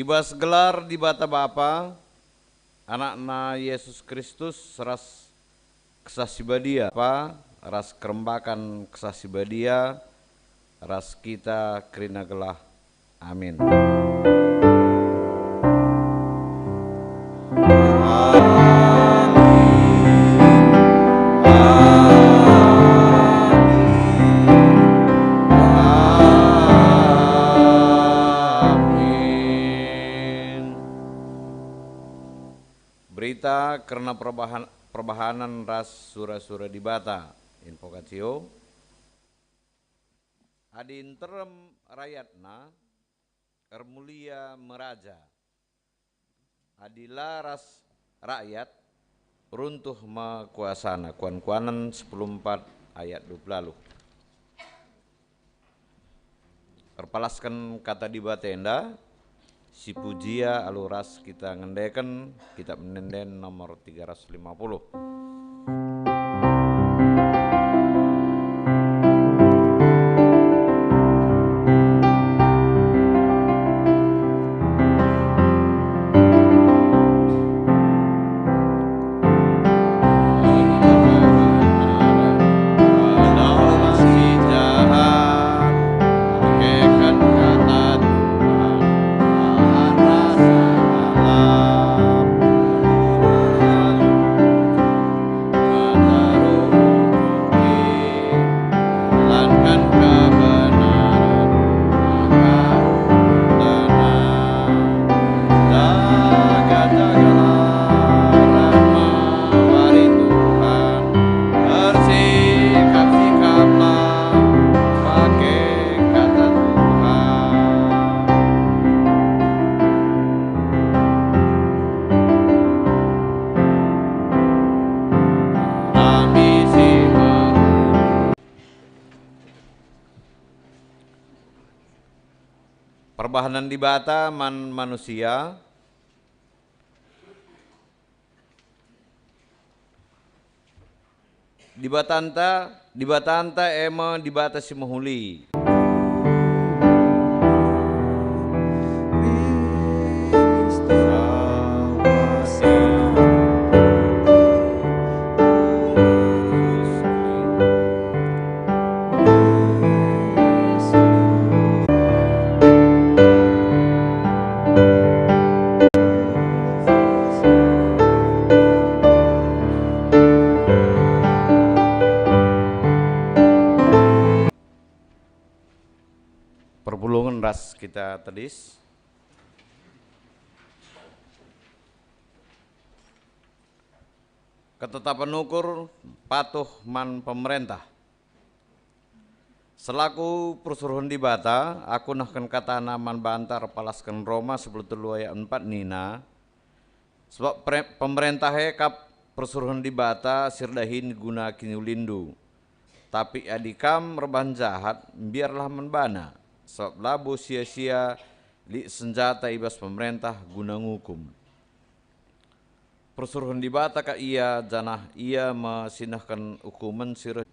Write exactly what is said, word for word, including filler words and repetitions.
I bas gelar Dibata Bapa, Anakna Yesus Kristus, ras Kesah Si Badia, Bapa, ras kerembakan Kesah Si Badia, ras kita kerina gelah. Amin. Amin. Berita kerna perbahan-, perbahanen ras sura-sura Dibata. Invocatio. Adi nterem rayatna, ermulia me raja. Adi la ras rakyat, runtuh me kuasana. Kuan-kuanen sepuluh empat ayat dua puluh. Erpalasken kata Dibata enda, si pujia alu ras kita ngendeken Kitab Ende-enden nomor tiga ratus lima puluh. Dalanken kebenaran, maka tenang. Jaga-jagalah rahmat dari Tuhan, bersikap-sikaplah pakai kata Tuhan. Kami si mehuli. Perbahanen Dibata man manusia. Dibatanta, Dibatanta e me Dibata si mehuli. Perpulungen ras kita tedis. Ketetapen ukur patuh man pemerentah. Selaku persuruhen Dibata, aku nehken katana man banta erpalasken Roma sepuluh telu ayat empat nina, "Sebab pre-, pemerentah e kap persuruhen Dibata si erdahin guna kiniulinndu. Tapi adi kam erbahan jahat, mbiarlah man bana, sabap labo sia-sia lit senjata i bas pemerentah guna ngukum." Persuruhen Dibata ka ia, janah ia me si nehken ukumen si reh.